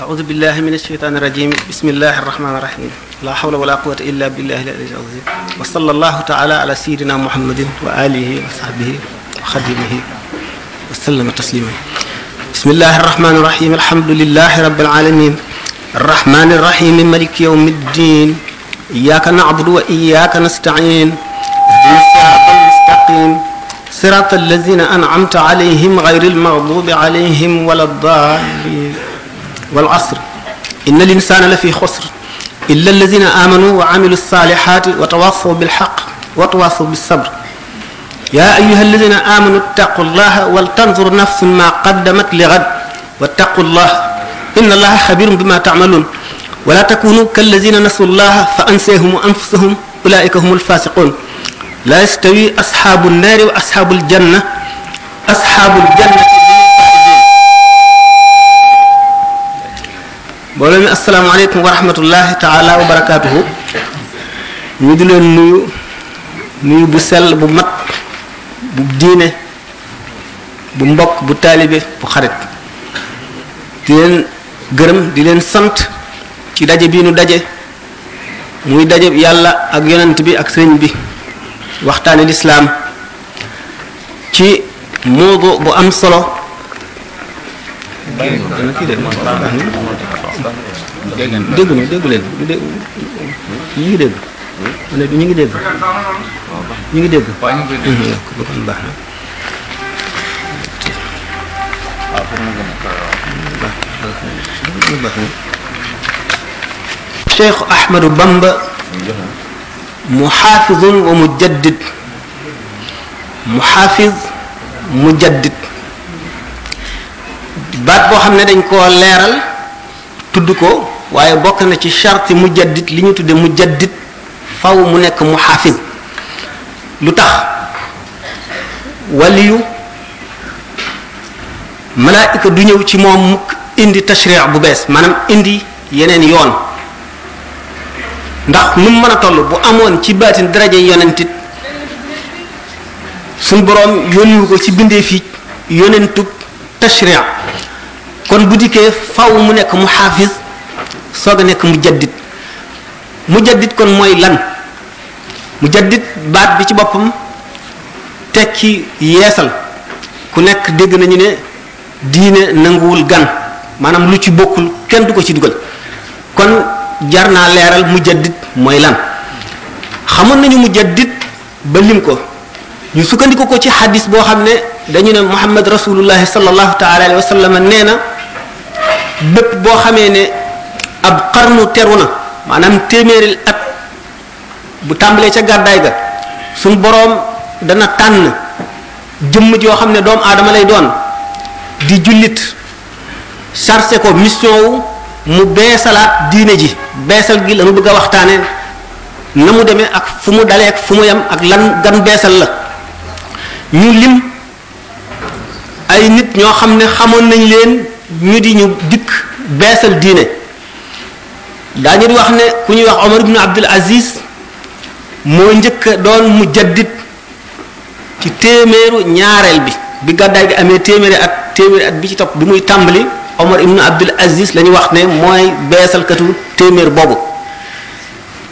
أعوذ بالله من الشيطان الرجيم بسم الله الرحمن الرحيم لا حول ولا قوة إلا بالله العلي العظيم وصلى الله تعالى على سيدنا محمد وآله وصحبه وخدمه وسلم تسليما بسم الله الرحمن الرحيم الحمد لله رب العالمين الرحمن الرحيم مالك يوم الدين إياك نعبد وإياك نستعين اهدنا الصراط المستقيم صراط الذين أنعمت عليهم غير المغضوب عليهم ولا الضالين والعصر إن الإنسان لفي خسر إلا الذين آمنوا وعملوا الصالحات وتواصوا بالحق وتواصوا بالصبر يا أيها الذين آمنوا اتقوا الله ولتنظر نفس ما قدمت لغد واتقوا الله إن الله خبير بما تعملون ولا تكونوا كالذين نسوا الله فأنساهم أنفسهم أولئك هم الفاسقون لا يستوي أصحاب النار وأصحاب الجنة أصحاب الجنة mbooloo mi asalaamaaleykum wa rahmatullahi taala wa barakaatuhu ñu di leen nuyu bu sell bu mat bu diine bu mbokk bu taalibe bu xarit di leen gërëm di leen sant ci daje bii nu daje muy daje yàlla ak yonent bi ak sëriñ bi waxtaane lislaam ci mawdu bu am solo dégg leen ñu ngi dégg ñu ngi dégg ñu ngi dégg kon baax na Cheikh Ahmadou Bamba muhaafizun wa mujaddid muhaafiz mujaddid baat boo xam ne dañ koo leeral tudd ko waaye bokk na ci charte mujaddid li ñu tudde mujaddid faw mu nekk muhafiz lu tax waliyu malaayika du ñëw ci moom mukk indi tashri' bu bees maanaam indi yeneen yoon ndax nu mu mën a toll bu amoon ci baatin daraja yonentit suñ boroom yónniwu ko ci bindee fii yonentub tashri' kon bu dikkee faw mu nekk mu xaafis soog a nekk mujaddid kon mooy lan mujaddid baat bi ci boppam tekki yeesal ku nekk dégg nañu ne diine nanguwul gan maanaam lu ci bokkul kenn du ko ci dugal kon jar naa leeral mujaddid mooy lan xamoon nañu mujaddid ba lim ko ñu sukkandiku ko ci xadis boo xam ne dañu ne Muhammad rasulullahi sallallahu taala alayhi wa sallam nee na bépp boo xamee ne ab xarnu teru na maanaam téeméeri at bu tàmbalee ca gàddaay ga suñ boroom dana tànn jëmm joo xam ne doomu aadama lay doon di jullit chargé ko mission wu mu beesalaat diine ji beesal gi la mu bëgg a waxtaane na mu demee ak fu mu dalee ak fu mu yem ak lan gan beesal la ñu lim ay nit ñoo xam ne xamoon nañ leen ñu di ñu dikk beesal diine daañu di wax ne ku ñuy wax Omar ibn Abdul Aziz moo njëkk doon mujaddid ci téeméeru ñaareel bi gàddaay gi amee téeméeri at bi ci topp bi muy tàmbali Omar ibn Abdul Aziz la ñu wax ne mooy beesalkatu téeméer boobu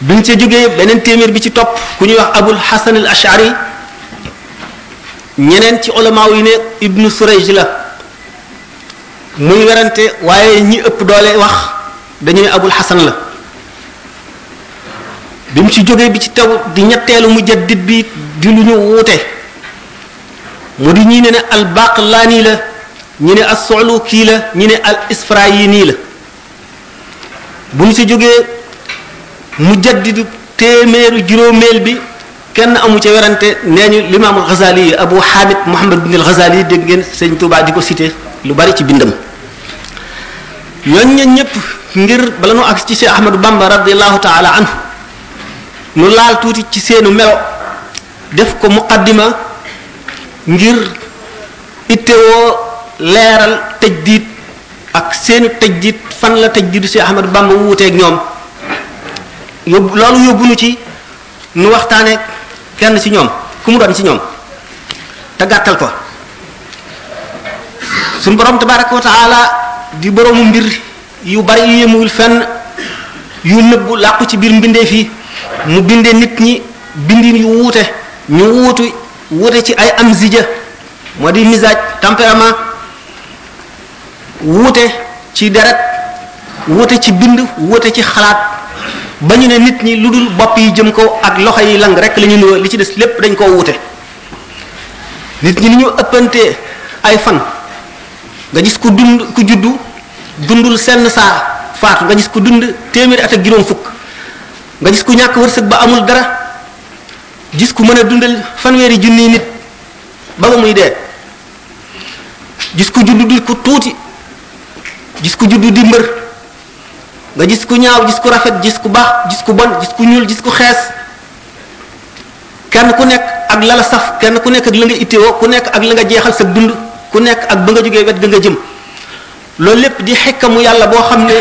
bi ñu ca jógee beneen téeméer bi ci topp ku ñuy wax Abul Hasan al Ash'ari ñeneen ci ulamaaw yi ne ibnu Surayj la muy werante waaye ñi ëpp doole wax dañu ne Abul Hasan la bi mu ci jógee bi ci taw di ñetteelu mujaddid bi di lu ñu wuute mu di ñii ne al Baqlani la ñi ne as-Suluki la ñi ne al Isfrayini la bu ñu ci jógee mujaddidu téeméeru juróomeel bi kenn amu ca werante nee ñu limaamul Ghazali Abu Hamid Muhammad bin al Ghazali dégg ngeen sëñ Tuubaa di ko cité lu bari ci bindam ñooñ ñëpp ngir bala nu ak ci Cheikh Ahmadou Bamba radiyallahu taala anhu nu laal tuuti ci seenu melo def ko muqaddima ngir ittewoo leeral tajdiid ak seenu tajdiid fan la tajdiidu Cheikh Ahmadou Bamba wuuteeg ñoom loolu yóbbu nu ci nu waxtaane kenn ci ñoom ku mu doon ci ñoom te gàttal ko suñu borom tabaraka wa taala di boroomu mbir yu bari yu yemul fenn yu nëbbu làqu ci biir mbindeef yi mu bindee nit ñi bindin yu wuute ñu wuute ci ay amzija moo di misaaj tempérament wuute ci deret wuute ci bind wuute ci xalaat ba ñu ne nit ñi lu dul bopp yi jëm ko ak loxo yi lang rek la ñu nuyoo li ci des lépp dañ koo wuute nit ñi ni ñu ëppantee ay fan nga gis ku juddu dundul senn saa faatu nga gis ku dund téeméeri at ak juróom fukk nga gis ku ñàkk wërsëg ba amul dara gis ku mën a dundal fanweeri junniy nit ba muy dee gis ku juddu di ku tuuti gis ku juddu di mbër nga gis ku ñaaw gis ku rafet gis ku baax gis ku bon gis ku ñuul gis ku xees kenn ku nekk ak la la saf kenn ku nekk ak la nga ittewoo ku nekk ak la nga jeexal sa dund ku nekk ak ba nga jógee wet ga nga jëm loolu lépp di xekkamu yàlla boo xam ne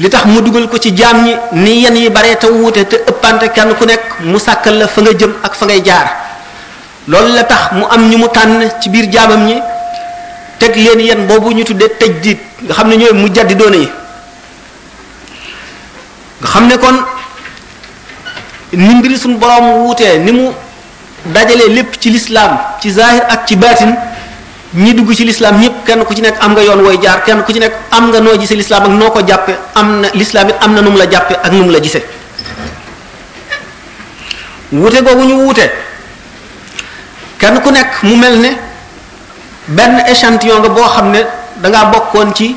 li tax mu dugal ko ci jaam ñi ni yenn yi bare te wuute te ëppante kenn ku nekk mu sàkkal la fa nga jëm ak fa ngay jaar loolu la tax mu am ñu mu tànn ci biir jaamam ñi teg leen yenn boobu ñu tuddee tajdiid nga xam ne ñooy mu jaddi doone yi nga xam ne kon ni mbiri suñu borom wuutee ni mu dajalee lépp ci lislaam ci zahir ak ci baatin ñi dugg ci lislaam ñëpp kenn ku ci nekk am nga yoon wooy jaar kenn ku ci nekk am nga noo gisee lislaam ak noo ko jàppe am na lislaam it am na nu mu la jàppe ak nu mu la gisee wuute googu ñu wuute kenn ku nekk mu mel ne benn échantillon nga boo xam ne dangaa bokkoon ci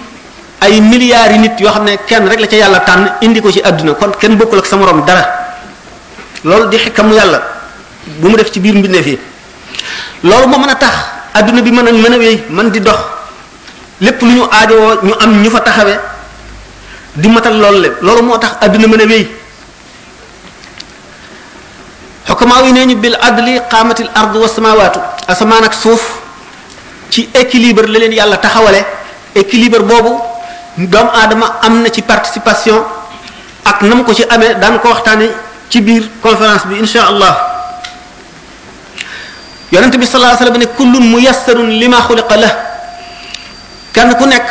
ay milliards yi nit yoo xam ne kenn rek la ca yàlla tànn indi ko ci àdduna kon kenn bokkul ak sa moroom dara loolu di xikkamu yàlla bu mu def ci biir mbindeef yi loolu moo mën a tax adduna bi mën a wéy mën di dox lépp lu ñu aajowoo ñu am ñu fa taxawee di matal loolu lépp loolu moo tax adduna mën a wéy xukamaa yi nee ñu bil adli qaamatil ardu wa samawaatu asamaan ak suuf ci équilibre la leen yàlla taxawale équilibre boobu doomu aadama am na ci participation ak na mu ko ci amee daan ko waxtaane ci biir conférence bi insha allah yonente bi sallallahu alayhi wasallam ne kullun muyassarun lima xuliqa la kenn ku nekk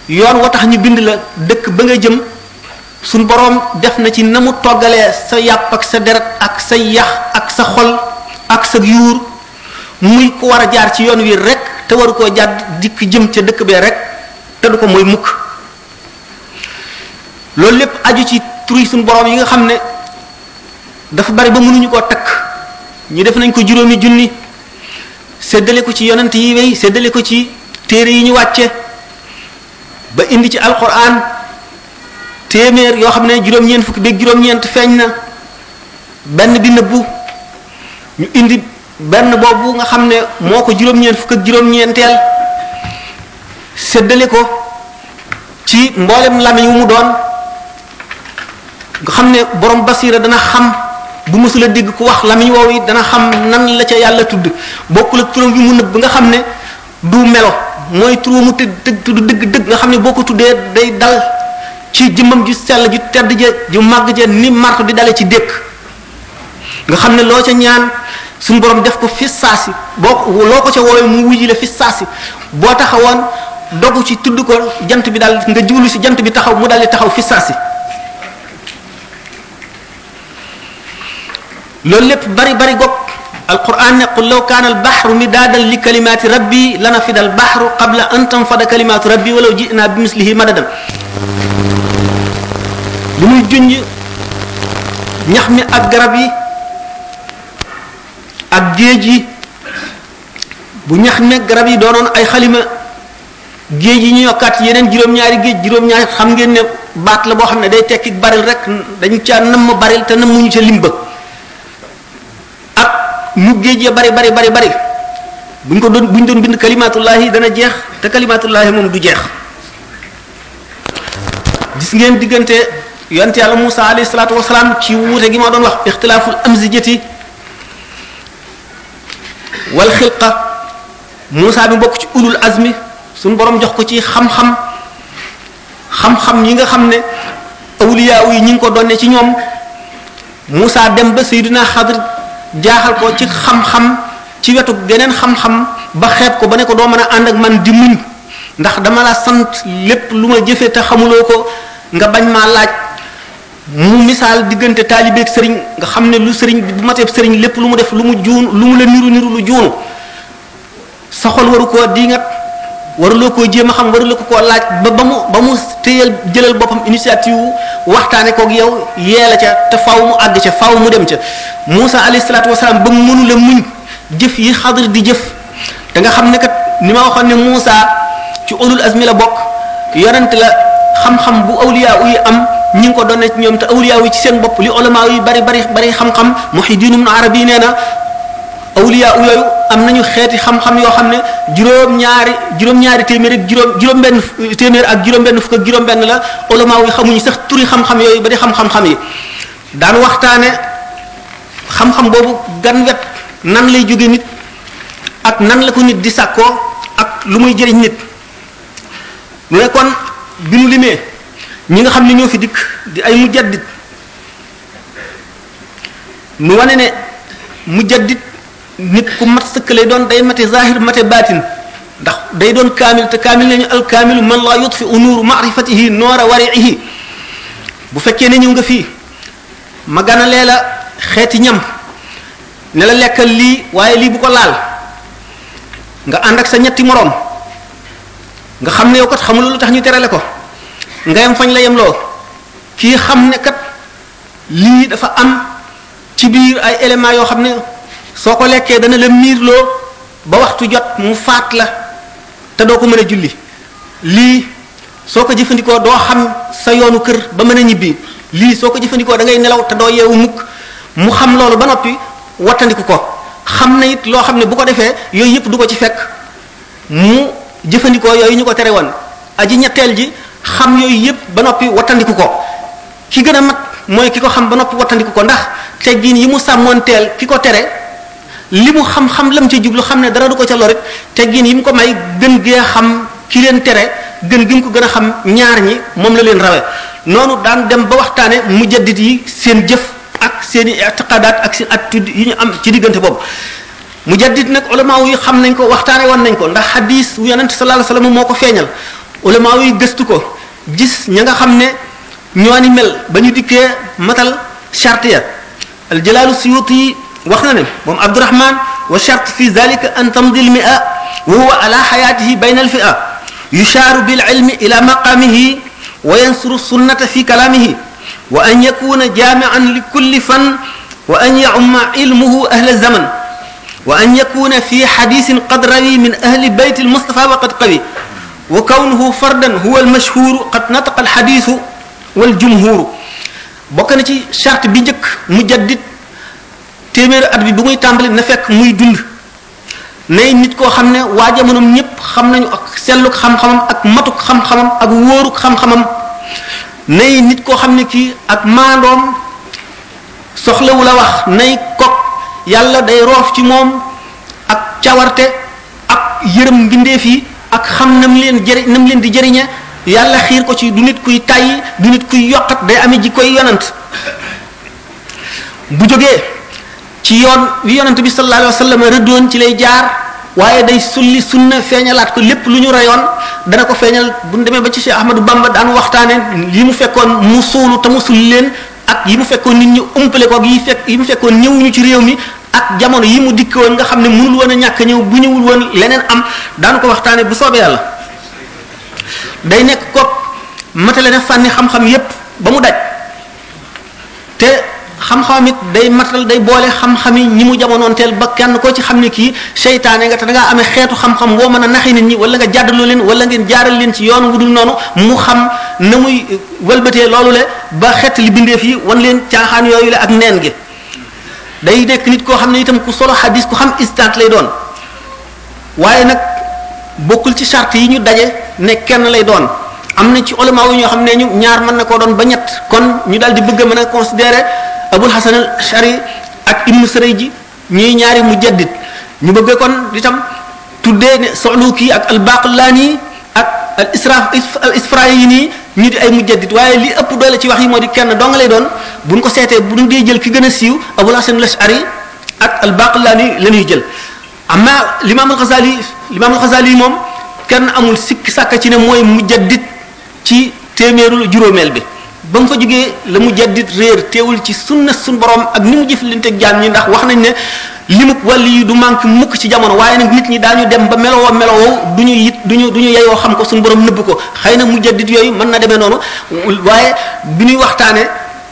yoon wa tax ñu bind la dëkk ba nga jëm suñ boroom def na ci na mu toggalee sa yàpp ak sa deret ak sa yax ak sa xol ak sa yuur muy ku war a jaar ci yoon wi rek te waru koo jàdd dikk jëm ca dëkk bee rek te du ko mooy mukk loolu lépp aju ci turi suñ boroom yi nga xam ne dafa bari ba mënuñu koo takk ñu def nañ ko juróomi junni séddale ko ci yonent yi wéy séddale ko ci téere yi ñu wàcce ba indi ci alquran téeméer yoo xam ne juróom-ñeent fukki beeg juróom-ñeent feeñ na benn bi nëbbu ñu indi benn boobu nga xam ne moo ko juróom-ñeent fukk ak juróom-ñeenteel séddale ko ci mboolem lamiñ wu mu doon nga xam ne borom basira dana xam bu mësula dégg ku wax lamiñ woowu it dana xam nan la ca yàlla tudd bokkul ak turam bi mu nëbb nga xam ne du melo mooy turam mu tudd dëgg nga xam ne boo ko tuddee day dal ci jëmmam ju sell ju tedd ja ju màgg ja ni marto di dale ci dékk nga xam ne loo ca ñaan suñu borom def ko fi saasi loo ko ca woowee mu wuji la fi saasi boo taxawoon dogu ci tudd ko jant bi daal nga jublu si jant bi taxaw mu daal di taxaw fi saasi loolu lépp bari bari gopp alquran ne qul law kaana albaxru midaadan li kalimaati rabbi lanafida albaxru qabla an tanfada kalimaatu rabbi walaw jinaa bi mislihi madadan li muy junj ñax mi ak garab yi ak géej yi bu ñax mi garab yi doonoon ay xalima géej yi ñu yokkaat yeneen juróom-ñaari géej juróom-ñaari xam ngeen ne baat la boo xam ne day tekki baril rek dañu caa namm baril te nammuñu ca limba mu géej ya bari buñ doon bind kalimatullahi dana jeex te kalimatullahi moom du jeex gis ngeen diggante yonent yàlla Musa alayhi salaatu wasalaam ci wuute gi ma doon wax ixtilaaful amzijati wal xilqa Musa bi bokk ci ulul azmi suñu borom jox ko ci xam-xam yi nga xam ne awliya yi ñi ngi ko doonne ci ñoom Musa dem ba Sayyidina Xadir jaaxal ko ci xam-xam ci wetu geneen xam-xam ba xeeb ko ba ne ko doo mën a ànd ak man di muñ ndax dama la sant lépp lu ma jëfe te xamuloo ko nga bañ maa laaj. mu misaal diggante taalibeeg sëriñ nga xam ne lu sëriñ bu mateeb sëriñ lépp lu mu def lu mu juun lu mu la niru lu juunu sa xol waru koo diingat waruloo koo jéem a xam waruloo ko koo laaj ba mu téyal jëlal boppam initiative waxtaane koog yow yeela ca te faaw mu àgg ca faaw mu dem ca Muusa alayhi salaatu wasalaam ba mu mënu la muñ jëf yi Xadir di jëf te nga xam ne kat ni ma waxoon ne Muusa ci ulul azmi la bokk yonent la xam-xam bu awliya yi am ñi ngi ko doon ci ñoom te awliya yi ci seen bopp li ulama yi bari xam-xam Muhyiddin Ibn Arabi nee na awliya yooyu am nañu xeeti xam-xam yoo xam ne juróom-ñaari téeméer ak juróom-benn téeméer ak juróom-benn fukk ak juróom-benn la ulama yi xamuñu sax turi xam-xam yooyu ba di xam-xam yi daan waxtaane xam-xam boobu gan wet nan lay jóge nit ak nan la ko nit di sàkkoo ak lu muy jëriñ nit mu ne kon bi nu limee ñi nga xam ne ñoo fi dikk di ay mujaddid nu wane ne mujaddid nit ku mat sëkk lay doon day mate zahir mate baatin ndax day doon kaamil te kaamil nañu al kaamilu man la yutfi nuuru maarifatihi noora wariihi bu fekkee ne ñëw nga fii ma ganalee la xeeti ñam ne la lekkal lii waaye lii bu ko laal nga ànd ak sa ñetti moroom nga xam ne yow kat xamul lu tax ñu terale ko nga yem fañ la yemloo kii xam ne kat lii dafa am ci biir ay éléments yoo xam ne soo ko lekkee dana la miirloo ba waxtu jot mu faat la te doo ko mën a julli lii soo ko jëfandikoo doo xam sa yoonu kër ba mën a ñibbi lii soo ko jëfandikoo da ngay nelaw te doo yeewu mukk mu xam loolu ba noppi wattandiku ko xam na it loo xam ne bu ko defee yooyu yëpp du ko ci fekk mu jëfandikoo yooyu ñu ko tere woon aji ñetteel ji xam yooyu yëpp ba noppi wattandiku ko ki gën a mat mooy ki ko xam ba noppi wattandiku ko ndax teggin yi mu sàmmoonteel ki ko tere li mu xam-xam lam ca jublu xam ne dara du ko ca lorit teggin yi mu ko may gën gee xam ki leen tere gën gi mu ko gën a xam ñaar ñi moom la leen rawe noonu daan dem ba waxtaane mujaddid yi seen jëf ak seen i i'tiqadaat ak seen attitude yi ñu am ci diggante boobu mujaddid nag ulama yi xam nañ ko waxtaane woon nañ ko ndax hadis wu yonent sallallahu alayhi wasallam moo ko feeñal ulama yi gëstu ko gis ña nga xam ne ñoo ni mel ba ñu dikkee matal charte ya al jalaalu suyuti wax na ne moom Abdurahman wa charte fi zalika an tamdi al mi'a wa huwa ala hayatihi bayna al fi'a yushaaru bil ilmi ila maqamihi wa yansuru sunnata fi kalamihi wa an yakuna jami'an li kulli fan wa an ya'umma ilmuhu ahla zaman wa an yakuna fi hadithin qad rawi min ahli bayt al mustafa wa qad qawi wa kawnuhu fardan huwa al mashhur qad nataqa al hadith wal jumhur bokk na ci charte bi njëkk mujaddid téeméeri at bi bu muy tàmbali na fekk muy dund nay nit koo xam ne waa jamonoom ñëpp xam nañu ak selluk xam-xamam ak matuk xam-xamam ak wóoruk xam-xamam nay nit koo xam ne kii ak maandoom soxlawu la wax nay kok yàlla day roof ci moom ak cawarte ak yërëm mbindeef yi ak xam nam leen di jëriñe yàlla xiir ko ci du nit kuy tàyyi du nit kuy yokkat day amee ji koy yonant bu jógee ci yoon wi yonant bi sallallahu alayhi wa sallam rëddoon ci lay jaar waaye day sulli sunna feeñalaat ko lépp lu ñu rayoon dana ko feeñal bu ñu demee ba ci Cheikh Ahmadou Bamba daan waxtaane yi mu fekkoon mu suulu te mu sulli leen ak yi mu fekkoon nit ñi umpale ko yi mu fekkoon ñëwuñu ci réew mi ak jamono yi mu dikk woon nga xam ne mënul woon a ñàkk ñëw bu ñëwul woon leneen am daan ko waxtaane bu soobee yàlla day nekk ko matale na fànni xam-xam yépp ba mu daj te xam-xam it day matal day boole xam-xam yi ñi mu jamonoonteel ba kenn koo ci xam ne kii seytaane nga te da ngaa amee xeetu xam-xam boo mën a naxi nit ñi wala nga jàddaloo leen wala ngeen jaaral leen ci yoon wu dul noonu mu xam na muy wëlbatee loolu le ba xett li bindeef yi wan leen caaxaan yooyu le ak neen gi day nekk nit koo xam ne itam ku solo xadis ku xam instant lay doon waaye nag bokkul ci charte yi ñu daje ne kenn lay doon am na ci ulama yu ñoo xam ne ñu ñaar mën na koo doon ba ñett kon ñu daal di bëgg a mën a considérer Abul Hasan al Ashari ak Ibnu Sarayji ñuy ñaari mujaddid ñu bëgg kon itam tuddee ne Suluki ak al Baqillani ak al Isfirayini ñu di ay mujaddid waaye li ëpp doole ci wax yi moo di kenn doo nga lay doon buñ ko seetee bu ñu dee jël ki gën a siiw Abul Hasan al Ashari ak al Baqillani la ñuy jël amma l'imam al Ghazali moom kenn amul sikki sàkka ci ne mooy mujaddid ci téeméerul juróomeel bi ba mu fa jógee la mujaddid réer teewul ci sunna suñ borom ak ni mu jëflanteeg jaam ñi ndax wax nañ ne limub wàlli yi du manque mukk ci jamono waaye nag nit ñi daañu dem ba melowoo duñu yeyoo xam ko suñ borom nëbb ko xëy na mujaddid yooyu mën na demee noonu waaye bi ñuy waxtaane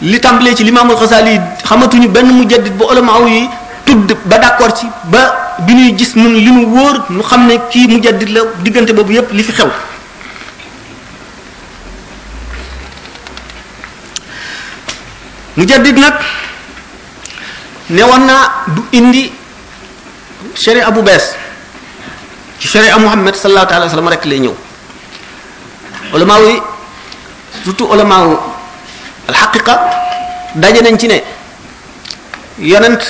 li tàmbalee ci limaamul Xasaali xamatuñu benn mujaddid bu ulama yi tudd ba d'accord ci ba bi ñuy gis nun li nu wóor nu xam ne kii mujaddid la diggante boobu yépp li fi xew mujaddid nag ne woon naa du indi sharia bu bees ci sharia Muhammad sallallahu alayhi wa sallam rek lay ñëw ulama yi surtout ulama alxaqiqa daje nañ ci ne yonent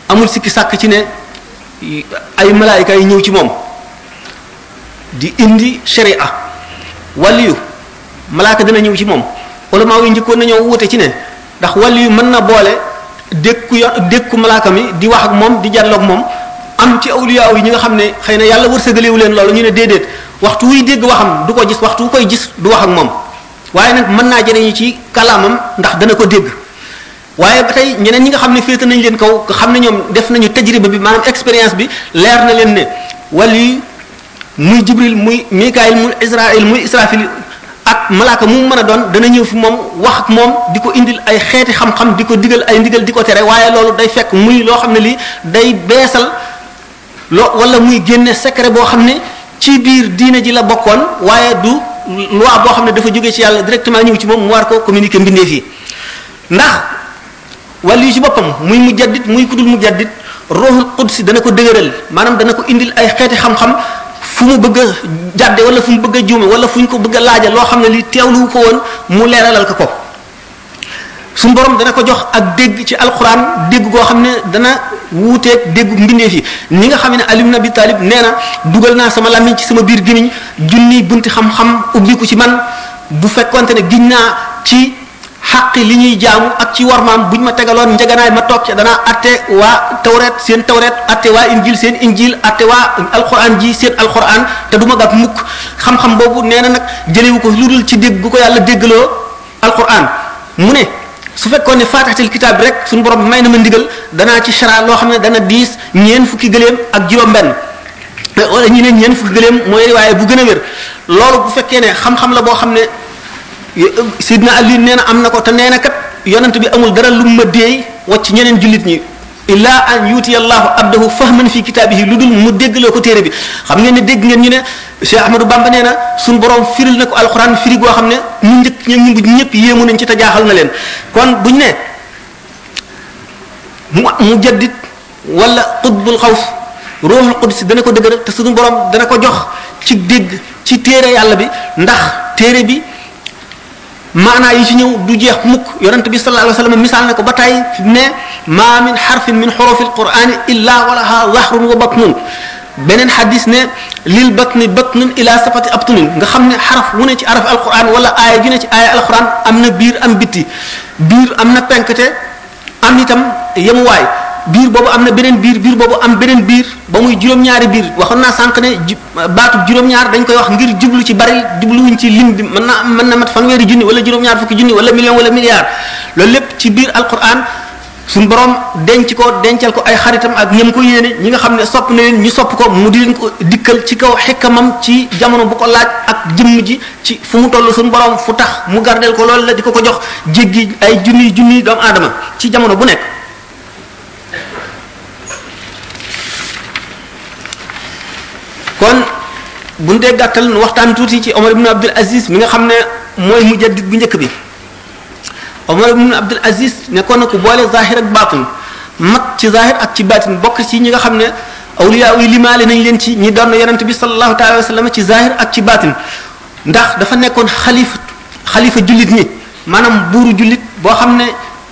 amul sikki sàkk ci ne ay malaayika yi ñëw ci moom di indi sharia waliyu malaaka dina ñëw ci moom ulama yi njëkkoon nañoo wuute ci ne ndax waliyu mën na boole dékku malaaka mi di wax ak moom di jarloog moom am ci awliya yi ñi nga xam ne xëy na yàlla wërsëgalewu leen loolu ñu ne déedéet waxtu wuy dégg waxam du ko gis waxtu wu koy gis du wax ak moom waaye nag mën naa jëriñu ci kalaamam ndax dana ko dégg waaye ba tey ñeneen ñi nga xam ne féete nañ leen kaw nga xam ne ñoom def nañu tajriba bi maanaam expérience bi leer na leen ne waliyu muy jibril muy mikaayil muy israfil ak malaaka mu mën a doon dana ñëw fi moom wax ak moom di ko indil ay xeeti xam-xam di ko digal ay ndigal di ko tere waaye loolu day fekk muy loo xam ne lii day beesal wala muy génne secret boo xam ne ci biir diine ji la bokkoon waaye du loi boo xam ne dafa jógee ci yàlla directement ñëw ci moom mu war ko communiquer mbindeef yi ndax wàllu yu ci boppam muy mujaddid muy kudul mujaddid ruuxul qudsi dana ko dëgëral maanaam dana ko indil ay xeeti xam-xam fu mu bëgg a jàdde wala fu mu bëgg a juume wala fu ñu ko bëgg a laaja loo xam ne li teewlu ko woon mu leeralal ko suñu borom dana ko jox ak dégg ci alquran dégg goo xam ne dana wuuteeg déggu mbindeef yi ni nga xam ne Ali ibn Abi Talib nee na dugal naa sama làmmiñ ci sama biir gémmiñ junni bunti xam-xam ubbiku ci man bu fekkonte ne giñ naa ci xaqi li ñuy jaamu ak ci warmaam buñ ma tegaloon njëganaay ma toog ci danaa atte waa tawret seen tawret atte waa injil seen injil atte waa alquran ji seen alquran te du ma gàtt mukk xam-xam boobu nee na nag jëlewu ko lu dul ci dégg gu ko yàlla déggaloo alquran mu ne su fekkoon ne faatixatul kitaab bi rek suñu borom may na ma ndigal danaa ci chara loo xam ne dana diis ñeen fukki gëléem ak juróom-benn wala ñu ne ñeen fukki gëléem mooy waaye bu gën a wér loolu bu fekkee ne xam-xam la boo xam ne Sidna Ali nee na am na ko te nee na kat yonent bi amul dara lu ma deey wacc ñeneen jullit ñi illa an yuti allahu abdahu fahman fi kitaabihi lu dul mu déggloo ko téere bi xam ngeen ne dégg ngeen ñu ne Cheikh Ahmadou Bamba nee na suñu borom firil na ko alxuraan firi goo xam ne ñu njëkk ñu mujj ñëpp yéemu nañ ci te jaaxal na leen kon buñ ne mu jaddit wala qutbul xaws ruuxul qudsi dana ko dëgëral te suñu borom dana ko jox ci dégg ci téere yàlla bi ndax téere bi maanaa yi ci ñëw du jeex mukk yonent bi sallallahu alayhi wa sallam misaal na ko ba tey ne ma min xarfin min xurufil qur'ani illa walaha zahrun wa batnun beneen xadis ne lil batni batnun ila safati abtunin nga xam ne xaraf wu ne ci araf alquran wala aaya ju ne ci aaya alquran am na biir am bitti biir am na penkte am itam yemuwaay biir boobu am na beneen biir boobu am beneen biir ba muy juróom-ñaari biir waxoon naa sànq ne baatu juróom-ñaar dañ koy wax ngir jublu ci bari jubluwuñ ci lim bi mën na mat fanweeri junni wala juróom-ñaar fukki junni wala million wala milliard loolu lépp ci biir alquran suñ borom denc ko dencal ko ay xaritam ak ñam ko yéene ñi nga xam ne sopp na leen ñu sopp ko mu di leen ko dikkal ci kaw xikkamam ci jamono bu ko laaj ak jëmm ji ci fu mu toll suñ borom fu tax mu gardeel ko loolu la di ko jox jéggi ay junni doomu aadama ci jamono bu nekk. kon bu ñu dee gàttal nu waxtaan tuuti ci Omar ibn Abdul Aziz mi nga xam ne mooy mujaddid bu njëkk bi Omar ibn Abdul Aziz nekkoon na ku boole zahir ak baatin mat ci zahir ak ci baatin bokk ci ñi nga xam ne awliya yi limaale nañ leen ci ñi doon yonent bi sallallahu taala wa sallam ci zahir ak ci baatin ndax dafa nekkoon xalifa jullit ñi maanaam buuru jullit boo xam ne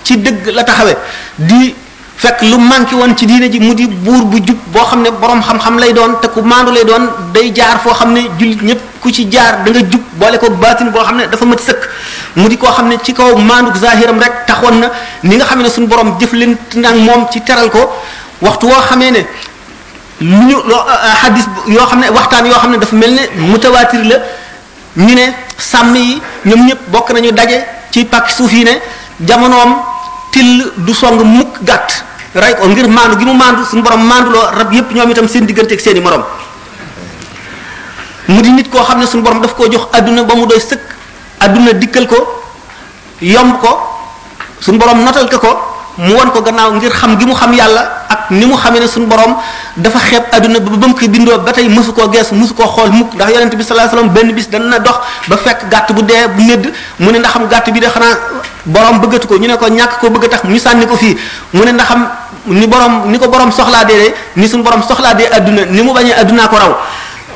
ci dëgg la taxawee di fekk lu manqué woon ci diine ji mu di buur bu jub boo xam ne borom xam-xam lay doon te ku maandu lay doon day jaar foo xam ne jullit ñëpp ku ci jaar da nga jub boole ko baatin boo xam ne dafa mat sëkk mu di koo xam ne ci kaw maandu zahiram rek taxoon na ni nga xam ne suñu borom jëflante nag moom ci teral ko waxtu woo xamee ne lu ñu hadis yoo xam ne waxtaan yoo xam ne dafa mel ne mutawaatir la ñu ne sàmm yi ñoom ñëpp bokk nañu daje ci pàkk suuf yi ne jamonoom till du song mukk gàtt rey ko ngir maandu gi mu maandu suñu borom maanduloo rab yépp ñoom itam seen diggante ak seen i morom mu di nit koo xam ne suñu borom daf koo jox adduna ba mu doy sëkk adduna dikkal ko yomb ko suñu borom notal ko mu won ko gannaaw ngir xam gi mu xam yàlla ak ni mu xamee ne suñu borom dafa xeeb adduna ba mu ko bindoo ba tey mësu koo gees mësu koo xool mukk ndax yonente bi sallallahu alayhi wasallam benn bis dana dox ba fekk gàtt bu dee bu médd mu ne ndaxam gàtt bi de xanaa borom bëggatu ko ñu ne ko ñàkk ko bëgg a tax ñu sànni ko fii mu ne ndaxam ni ko borom soxlaa dee ni suñu borom soxlaa dee adduna ni mu bañee addunaa ko raw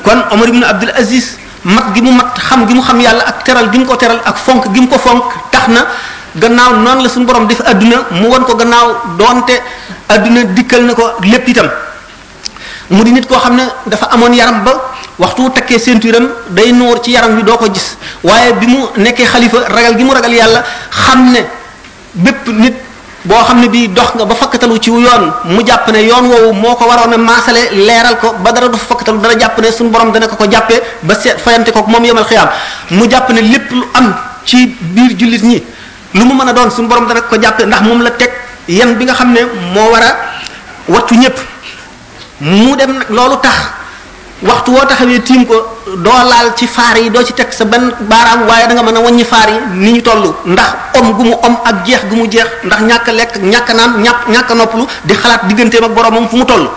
kon Omar ibn Abdul Aziz mat gi mu mat xam gi mu xam yàlla ak teral gi mu ko teral ak fonk gi mu ko fonk tax na gannaaw noonu la suñu borom def adduna mu won ko gannaaw doonte adduna dikkal na ko lépp itam mu di nit koo xam ne dafa amoon yaram ba waxtu wu takkee ceinturam day noor ci yaram wi doo ko gis waaye bi mu nekkee xalifa ragal gi mu ragal yàlla xam ne bépp nit boo xam ne bii dox nga ba fakkatalu ci yoon mu jàpp ne yoon woowu moo ko waroon a maasale leeral ko ba dara du fakkatalu dara jàpp ne suñu borom dana ko jàppee ba seet fayante ko moom yemal xiyaam mu jàpp ne lépp lu am ci biir jullit ñi lu mu mën a doon suñu borom dana ko jàppee ndax moom la teg yan bi nga xam ne moo war a wattu ñëpp mu dem nag loolu tax waxtu woo taxawee tiim ko doo laal ci faar yi doo ci teg sa benn baaraam waaye da nga mën a wàññi faar yi ni ñu toll ndax gu mu ak jeex gu mu jeex ndax ñàkk lekk ñàkk naan ñàkk noppalu di xalaat digganteem ak boromam fu mu toll.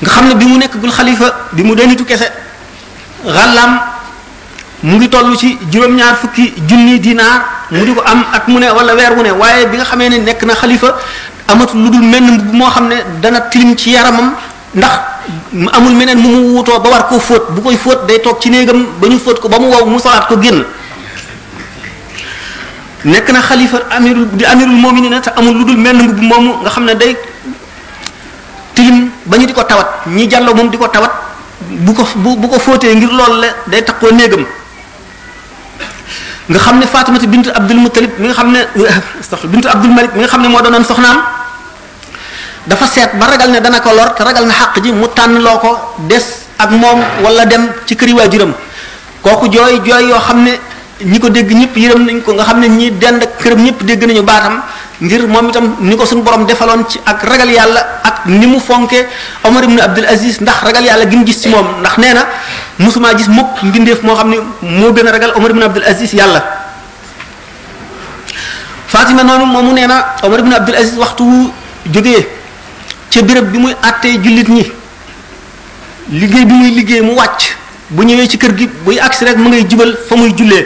nga xam ne bi mu nekk gul xalifa bi mu denitu kese xàllaam mu ngi toll ci juróom-ñaar fukki junni dinaar mu di ko am at mu ne wala weer wu ne waaye bi nga xamee ne nekk na xalifa amatul lu dul menn mbubb moo xam ne dana tilim ci yaramam ndax amul meneen mu mu wutoo ba war koo fóot bu koy fóot day toog ci néegam ba ñu fóot ko ba mu wow mu salaat ko génn nekk na xalifa amirul mu'minin te amul lu dul menn mbubb moomu nga xam ne day tilim ba ñu di ko tawat ñi jàlloo moom di ko tawat bu ko fóotee ngir loolu la day takkoo néegam nga xam ne Fatimata bintu Abdul Muttalib mi nga xam ne bintu Abdul Malik mi nga xam ne moo doonoon soxnaam dafa seet ba ragal ne dana ko lor te ragal na xàq ji mu tànn loo ko des ak moom wala dem ci këri waajuram kooku jooy yoo xam ne ñi ko dégg ñëpp yërëm nañ ko nga xam ne ñi dend ak këram ñëpp dégg nañu baatam ngir moom itam ni ko suñu borom defaloon ci ak ragal yàlla ak ni mu fonke Omar ibn Abdul Aziz ndax ragal yàlla gi mu gis ci moom ndax nee na musuma gis mukk mbindeef moo xam ne moo gën a ragal Omar ibn Abdul Aziz yàlla. Fatima noonu moomu nee na Omar ibn Abdul Aziz waxtu wu jógee ca béréb bi muy àttee jullit ñi liggéey bi muy liggéey mu wàcc bu ñëwee ci kër gi buy agsi rek mu ngay jubal fa muy jullee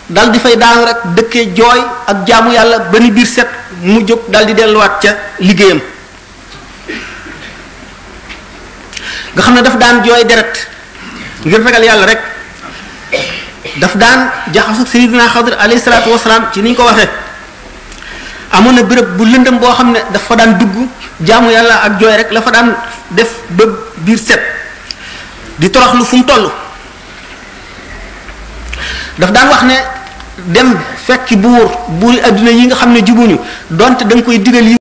dal di fay daanu rek dëkkee jooy ak jaamu yàlla ba ni biir set mu jóg dal di delluwaat ca liggéeyam nga xam ne daf daan jooy deret ngir ragal yàlla rek daf daan jaxasu Sayyidina Xadir alayhi salaatu wasalaam ci ni ñu ko waxee amoon na béréb bu lëndëm boo xam ne daf fa daan dugg jaamu yàlla ak jooy rek la fa daan def ba biir set di toroxlu fu mu toll daf daan wax ne dem fekki buuri adduna yi nga xam ne jubuñu donte da nga koy digal yi